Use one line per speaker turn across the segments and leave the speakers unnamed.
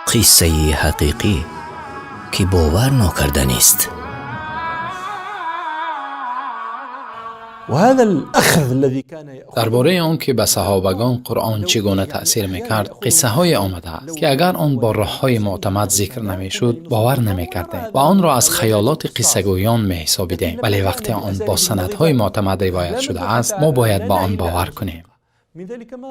Қиссаи ҳақиқӣ, ки бовар нокарданист.
Дар бораи он ки ба саҳобагон Қуръон чӣ гуна таъсир мекард, қиссаҳое омадааст, ки агар он бо роҳҳои мӯътамад зикр намешуд, бовар намекардем ва онро аз хаёлоти қиссагӯён меҳисобидем. Вале вақте он бо санадҳои мӯътамад ривоят шудааст, мо бояд ба он бовар кунем.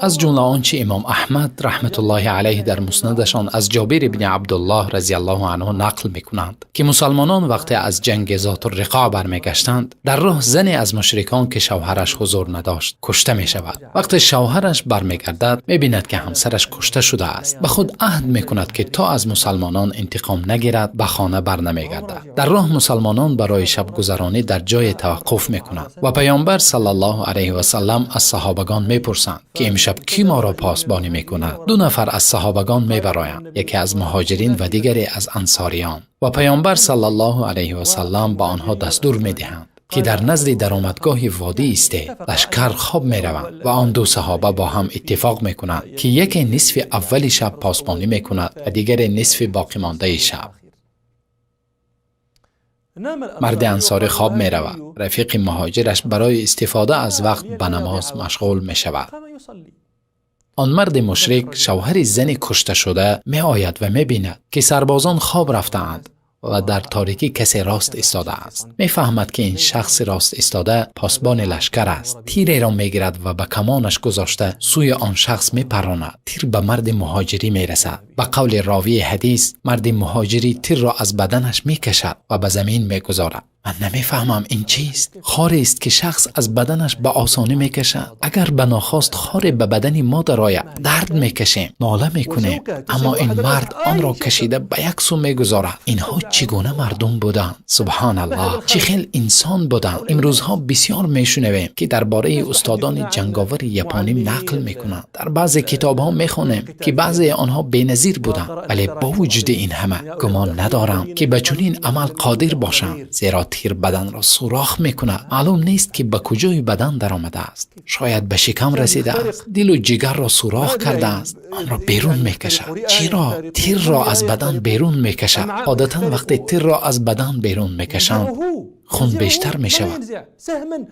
Аз ҷумла он чи имом Аҳмад раҳматуллоҳи алайҳ дар муснадашон аз Ҷобир ибни Абдуллоҳ разияллоҳу анҳу нақл мекунанд, ки мусалмонон вақте аз ҷанги Зотурриқоъ бармегаштанд, дар роҳ зане аз мушрикон, ки шавҳараш ҳузур надошт, кушта мешавад. Вақте шавҳараш бармегардад, мебинад, ки ҳамсараш кушта шудааст. Ба худ аҳд мекунад, ки то аз мусалмонон интиқом нагирад, ба хона барнамегардад. Дар роҳ мусалмонон барои шабгузаронӣ дар ҷое таваққуф мекунанд ва Паёмбар саллаллоҳу алайҳи васаллам аз саҳобагон мепурсанд, ки имшаб кӣ моро посбонӣ мекунад? Ду нафар аз саҳобагон мебароянд, яке аз муҳоҷирин ва дигаре аз ансориён. Ва Паёмбар саллаллоҳу алайҳи васаллам ба онҳо дастур медиҳанд, ки дар назди даромадгоҳи водӣ истед. Лашкар хоб мераванд ва он ду саҳоба бо ҳам иттифоқ мекунанд, ки яке нисфи аввали шаб посбонӣ мекунад ва дигаре нисфи боқимондаи шаб. Марди ансорӣ хоб меравад. Рафиқи муҳоҷираш барои истифода аз вақт ба намоз машғул мешавад. Он марди мушрик, шавҳари зани кушташуда, меояд ва мебинад, ки сарбозон хоб рафтаанд ва дар торикӣ касе рост истодааст. Мефаҳмад, ки ин шахси рост истода посбони лашкар аст. Тиреро мегирад ва ба камонаш гузошта сӯи он шахс мепаронад. Тир ба марди муҳоҷирӣ мерасад. Ба қавли ровии ҳадис, марди муҳоҷирӣ тирро аз баданаш мекашад ва ба замин мегузорад. Ман намефаҳмам, ин чист? Хорест, ки шахс аз баданаш ба осонӣ мекашад. Агар ба нохост хоре ба бадани мо дарояд, дард мекашем, нола мекунем. Аммо ин мард онро кашида ба як сӯ мегузорад. Инҳо чӣ гуна мардум буданд? Субҳоналлоҳ, чӣ хел инсон буданд? Имрӯзҳо бисёр мешунавем, ки дар бораи устодони ҷанговари японӣ нақл мекунанд. Дар баъзе китобҳо мехонем, ки баъзеи онҳо беназир буданд, вале бо вуҷуди ин ҳама гумон надорам, ки ба чунин амал қодир бошанд, зеро тир баданро сӯрох мекунад. Маълум нест, ки ба куҷои бадан даромадааст. Шояд ба шикам расидааст, дилу ҷигарро сӯрох кардааст, онро берун мекашад. Чиро? Тирро аз бадан берун мекашад. Одатан вақте тирро аз бадан берун мекашанд, хун бештар мешавад.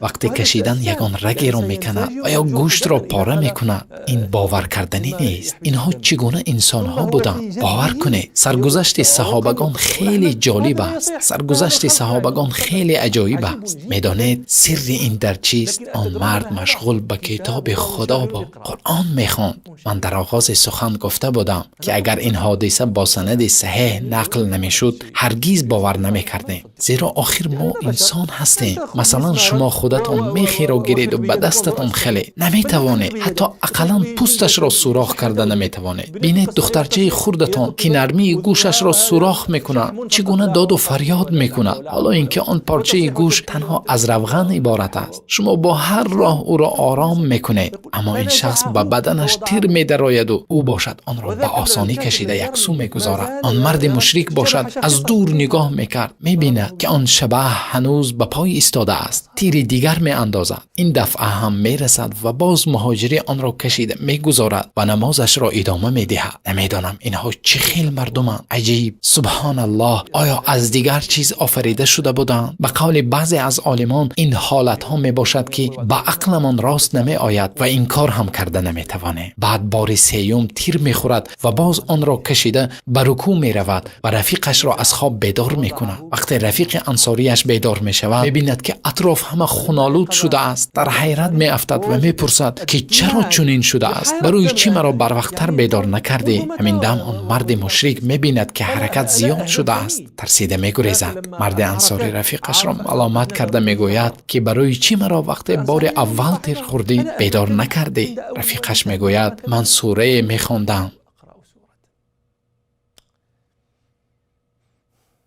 Вақте кашидан ягон рагеро меканад ва ё гӯштро пора мекунад. Ин боваркарданӣ нест. Инҳо чӣ гуна инсонҳо буданд? Бовар кунед, саргузашти саҳобагон хеле ҷолиб аст. Саргузашти саҳобагон хеле аҷоиб аст. Медонед, сирри ин дар чист? Он мард машғул ба китоби Худо буд, Қуръон мехонд. Ман дар оғози сухан гуфта будам, ки агар ин ҳодиса бо санади саҳеҳ нақл намешуд, ҳаргиз бовар намекардем, зеро охир мо инсон ҳастем. Масалан, шумо худатон мехеро гиреду ба дастатон хеле наметавонед, ҳатто ақаллан пӯсташро сӯрох карда наметавонед. Бинед, духтарчаи хурдатон, ки нармии гӯшашро сӯрох мекунад, чӣ гуна доду фарёд мекунад, ҳоло ин ки он порчаи гӯш танҳо аз равған иборат аст. Шумо бо ҳар роҳ ӯро ором мекунед, аммо ин шахс ба баданаш тир медарояду ӯ бошад онро ба осонӣ кашида яксӯ мегузорад. Он марди мушрик бошад аз дур нигоҳ мекард, мебинад, ки он шабаҳ ҳанӯз ба пой истодааст. Тири дигар меандозад. Ин дафъа ҳам мерасад ва боз муҳоҷирӣ онро кашида мегузорад ва намозашро идома медиҳад. Намедонам, инҳо чӣ хел мардуманд. Аҷиб, субҳоналлоҳ. Оё аз дигар чиз офарида шуда буданд? Ба қавли баъзе аз олимон, ин ҳолатҳо мебошад, ки ба ақламон рост намеояд ва инкор ҳам карда наметавонем. Баъд бори сеюм тир мехӯрад ва боз онро кашида ба рукӯъ меравад ва рафиқашро аз хоб бедор мекунад. Вақте рафиқи ансорияш бедор мешавад, мебинад, ки атроф ҳама хунолуд шудааст. Дар ҳайрат меафтад ва мепурсад, ки чаро чунин шудааст, барои чӣ маро барвақттар бедор накардӣ? Ҳамин дам он марди мушрик мебинад, ки ҳаракат зиёд шудааст, тарсида мегурезад. Марди ансорӣ рафиқашро маломат карда мегӯяд, ки барои чӣ маро вақте бори аввал тир хӯрдӣ, бедор накардӣ? Рафиқаш мегӯяд: ман сурае мехондам.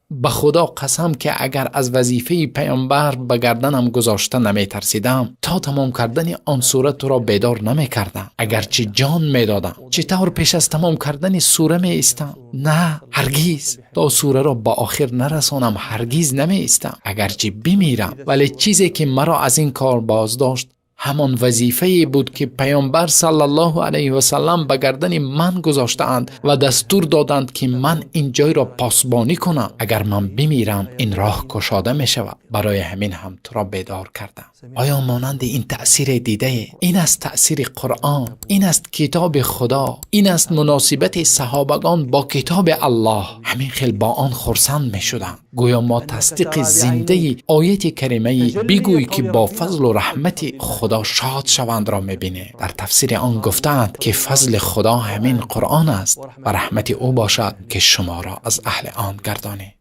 Ба Худо қасам, ки агар аз вазифаи паёмбар ба гарданам гузошта наметарсидам, то тамом кардани он сура туро бедор намекардам, агарчи ҷон медодам. Чӣ тавр пеш аз тамом кардани сура меистам? На, ҳаргиз. То сураро ба охир нарасонам, ҳаргиз намеистам, агарчи бимирам. Вале чизе ки маро аз ин кор боздошт Ҳамон вазифае буд, ки Паёмбар саллаллоҳу алайҳи васаллам ба гардани ман гузоштаанд ва дастур доданд, ки ман ин ҷойро посбонӣ кунам. Агар ман бимирам, ин роҳ кушода мешавад. Барои ҳамин ҳам туро бедор кардам. Оё монанди ин таъсире дидаӣ? Ин аст таъсири Қуръон, ин аст китоби Худо, ин аст муносибати саҳобагон бо китоби Аллоҳ. Ҳамин хел бо он хурсанд мешуданд, гӯё мо тасдиқи зиндаи ояти каримаи «Бигӯй, ки бо фазлу раҳмати Худо шод шаванд»-ро мебинем. Дар тафсири он гуфтаанд, ки фазли Худо ҳамин Қуръон аст ва раҳмати ӯ бошад, ки шуморо аз аҳли он гардонид.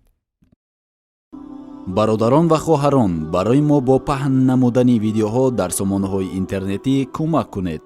Бародарон ва хоҳарон, барои мо бо паҳн намудани видеоҳо дар сомонаҳои интернетӣ кӯмак кунед.